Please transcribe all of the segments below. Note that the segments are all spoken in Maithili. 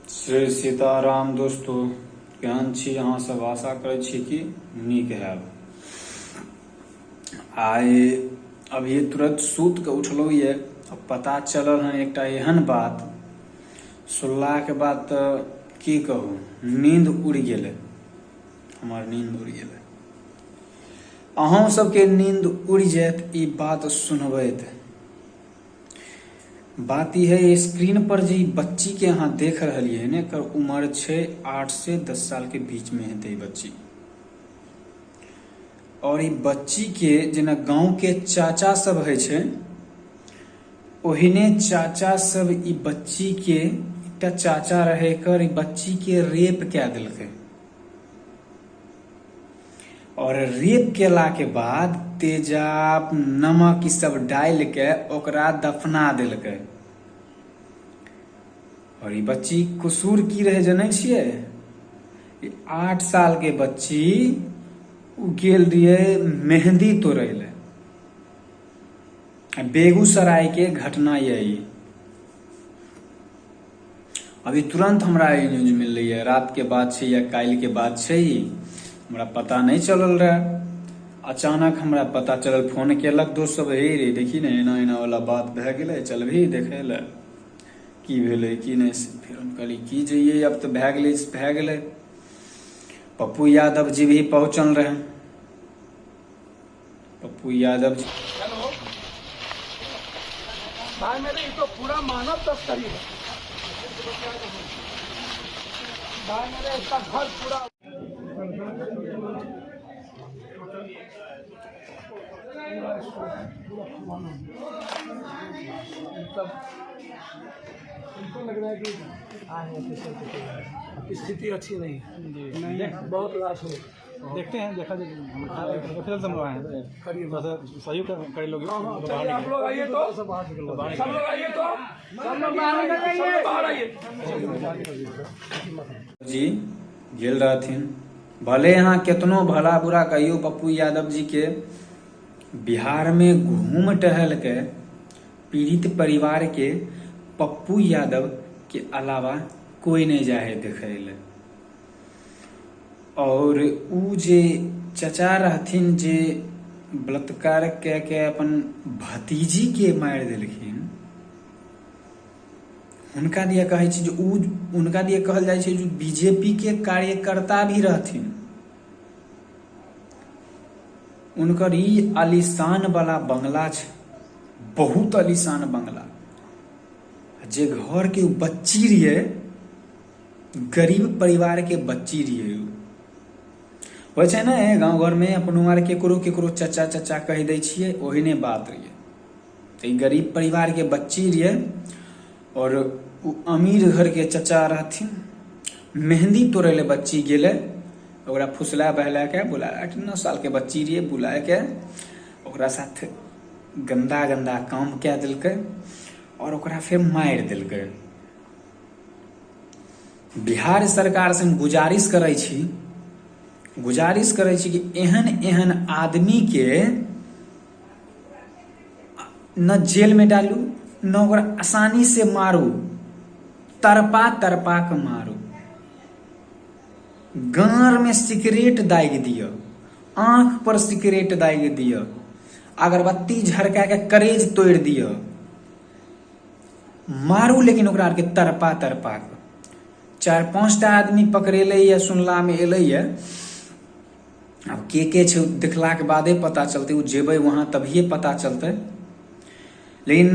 श्री सीताराम दोस्तों, केहन छी अहाँ सब? आशा करै छी कि नीक हैब। आइ अभी तुरंत सुत के उठलहुँ ये, पता चलल हन एकटा एहन बात, सुनलाके बाद तऽ की कहू, नींद उड़ि गेलै हमर, नींद उड़ि गेलै। अहूँ सबके नींद उड़ि जायत ई बात सुनबैत। बात ई है, स्क्रीन पर जे बच्ची के अहाँ देख रहलियै ने, एकर उम्र छै 8 से 10 साल के बीच में हेतै ई बच्ची। और ई बच्ची के जेना गांव के चाचा सब होइ छै, ओहिने चाचा सब ई बच्ची के, एकटा चाचा रहे एकर, ई बच्ची के रेप कए देलकै। और रेप केला के बाद तेजाब नमक ई सब डालि के ओकरा दफना देलकै। और ई बच्ची कसूर की रहे जनै छियै? ई 8 साल के बच्ची उ गेल रहियै मेहंदी तोड़ै लए। बेगूसराय के घटना ये ई। अभी तुरंत हमरा ई न्यूज मिललै ये, रात के बात छै या काल्हि के बात छै, ई हमरा पता नहि चलल रहे। अचानक हमरा पता चलल, फोन केलक दोस्त सब, हे रे देखी ने एना एना वाला बात भए गेलै, चलबही देखै लए की भेलै की नहि। फिर हम कहली की जइयै, अब तऽ भए गेलै भए गेलै। पप्पू यादव जी भी पहुँचल रहे। पप्पू यादव जी, हेलो भाई मेरे, ये तो पूरा मानव तस्करी है भाई मेरे, इसका घर पूरा मतलब हमको लग रहा है कि स्थिति अच्छी नहीं है, बहुत लाश हो। देखते हैं, देखा जाए। फिलहाल हम लोग आए हैं, थोड़ा सा सहयोग करे लोग। चलिए आप लोग आइए तो, सब लोग आइए तो, सब लोग बाहर आइए, सब लोग बाहर आइए। जी गेल रहथिन। भले यहाँ केतनो भला बुरा कहियो पप्पू यादव जी के, बिहार में घूम टहल के पीड़ित परिवार के पप्पू यादव के अलावा कोई नहीं जाए है देखै ले। और उ जे चचा रहथिन जे बलात्कार कए के अपन भतीजी के मारि देलखिन, हुनका दिया कहै छै जे उ, हुनका दिया कहल जाइ छै जे बीजेपी के कार्यकर्ता भी रहथिन। उनकर ई आलीशान वाला बंगला छै, बहुत आलीशान बंगला। जे घर के उ बच्ची रहिए, गरीब परिवार के बच्ची रहिए उ। होइ छै ने गाँव घर में अपनो आर केकरो केकरो चचा चचा कहि दै छियै, ओहिने बात रहिए। तऽ ई गरीब परिवार के बच्ची रहिए और उ अमीर घर के चचा रहथिन। मेहंदी तोड़ै लए बच्ची गेलै, ओकरा फुसला बहला के बुला, 8-9 साल के बच्ची रहिए, बुला के ओकरा साथ गंदा गंदा काम कए देलकै और ओकरा फेर मारि देलकै। बिहार सरकार से हम गुजारिश करै छी, गुजारिश करै छी कि एहन एहन आदमी के न जेल में डालू, न ओकरा आसानी से मारू, तड़पा तड़पा के मारू, गाँर में सिगरेट दागि दिअ, आँख पर सिगरेट दागि दिअ, अगरबत्ती झरका के करेज तोड़ि दिअ, मारू लेकिन ओकरा आरके तड़पा तड़पा के। 4-5 टा आदमी पकड़ेलै या सुनला में एलै या, आब के के छै देखला के बादे पता चलतै, ओ जेबै वहाँ तभिए पता चलतै। लेकिन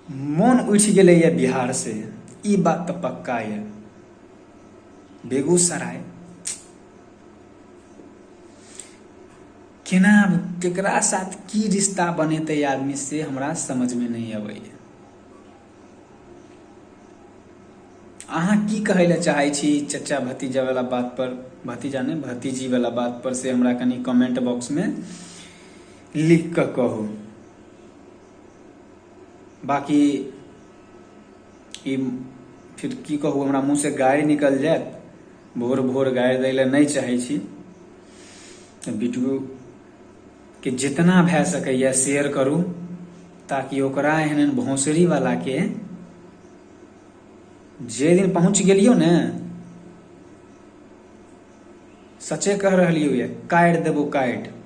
मोन उठि गेलै या बिहार से, ई बात तऽ पक्का यऽ। बेगूसराय केना केकरा साथ की रिश्ता बनेतै आदमी से हमरा समझमे नहि अबैया। अहाँ की कहै लए चाहै छी चचा भतीजा वाला बात पर, भतीजा नहि भतीजी वाला बात पर, से हमरा कनि कमेंट बॉक्स में लिख कऽ कहू। बाकी ई फिर की कहू, हमरा मुँह से गारि निकल जायत, भोर भोर गारि दै लए नहि चाहै छी। वीडियो के जितना भए सकैया शेयर करू, ताकि ओकरा एहन एहन भोंसड़ी वाला के जे दिन पहुँच गेलियौ ने, सचे कह रहलियौ ये, काटि देबो काटि।